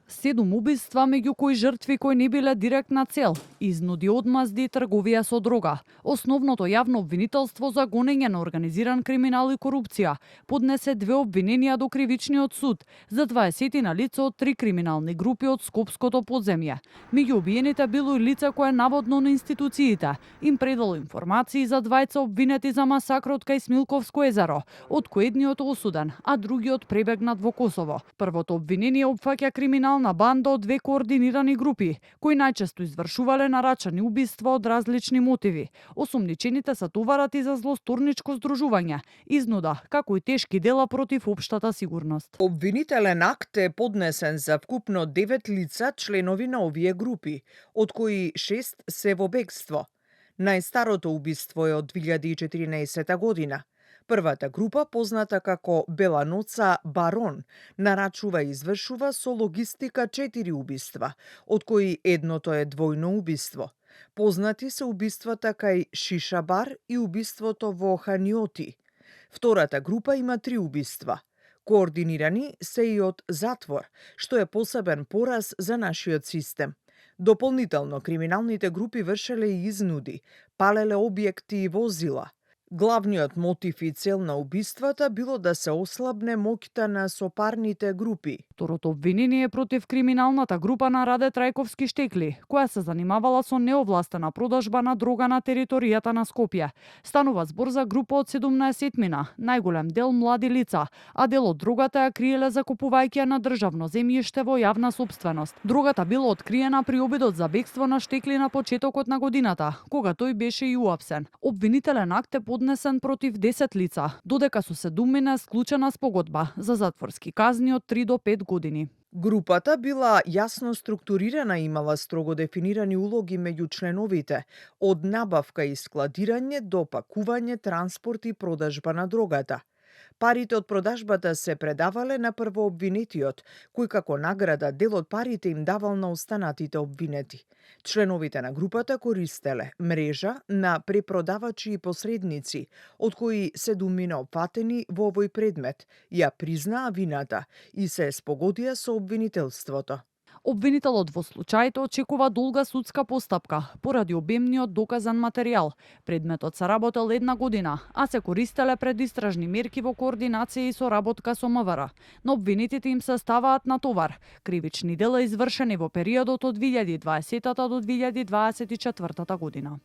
7 убиства, меѓу кои жртви кои не биле директна цел, изнуди, одмазди и трговија со дрога. Основното јавно обвинителство за гонење на организиран криминал и корупција поднесе 2 обвиненија до кривичниот суд за 20 на лица од 3 криминални групи од Скопското подземје. Меѓу убиените било и лице кое наводно на институциите им предало информации за двајца обвинети за масакрот кај Смилковско езеро, од кој едниот осуден, а другиот пребегнат во Косово. Првото обвинение опфаќа криминална банда од 2 координирани групи, кои најчесто извршувале нарачани убиства од различни мотиви. Осумничените се товарат и за злосторничко здружување, изнуда, како и тешки дела против општата сигурност. Обвинителен акт е поднесен за вкупно 9 лица членови на овие групи, од кои 6 се во бегство. Најстарото убиство е од 2014 година. Првата група, позната како Беланоца Барон, нарачува и извршува со логистика 4 убиства, од кои едното е двојно убиство. Познати се убиствата кај Шишабар и убиството во Ханиоти. Втората група има 3 убиства. Координирани се и од затвор, што е посебен пораз за нашиот систем. Дополнително, криминалните групи вршеле и изнуди, палеле објекти и возила. Главниот мотив и цел на убиствата било да се ослабне моќта на сопарните групи. Второто обвинение е против криминалната група на Раде Трајковски Штекли, која се занимавала со неовластена продажба на дрога на територијата на Скопје. Станува збор за група од 17-мина, најголем дел млади лица, а дел од дрогата ја криеле закупувајќи на државно земјиште во јавна сопственост. Дрогата била откриена при обидот за бегство на Штекли на почетокот на годината, кога тој беше и уапсен. Обвинителен акт е поднесен против 10 лица, додека со 7 склучена спогодба за затворски казни од 3 до 5 години. Групата била јасно структурирана и имала строго дефинирани улоги меѓу членовите, од набавка и складирање до пакување, транспорт и продажба на дрогата. Парите од продажбата се предавале на првообвинетиот, кој како награда дел од парите им давал на останатите обвинети. Членовите на групата користеле мрежа на препродавачи и посредници, од кои 7 опфатени во овој предмет, ја признаа вината и се спогодија со обвинителството. Обвинителот во случајот очекува долга судска постапка поради обемниот доказан материјал. Предметот се работел 1 година, а се користеле предистражни мерки во координација и соработка со МВР. Но обвинетите им се ставаат на товар. Кривични дела извршени во периодот од 2020 до 2024 година.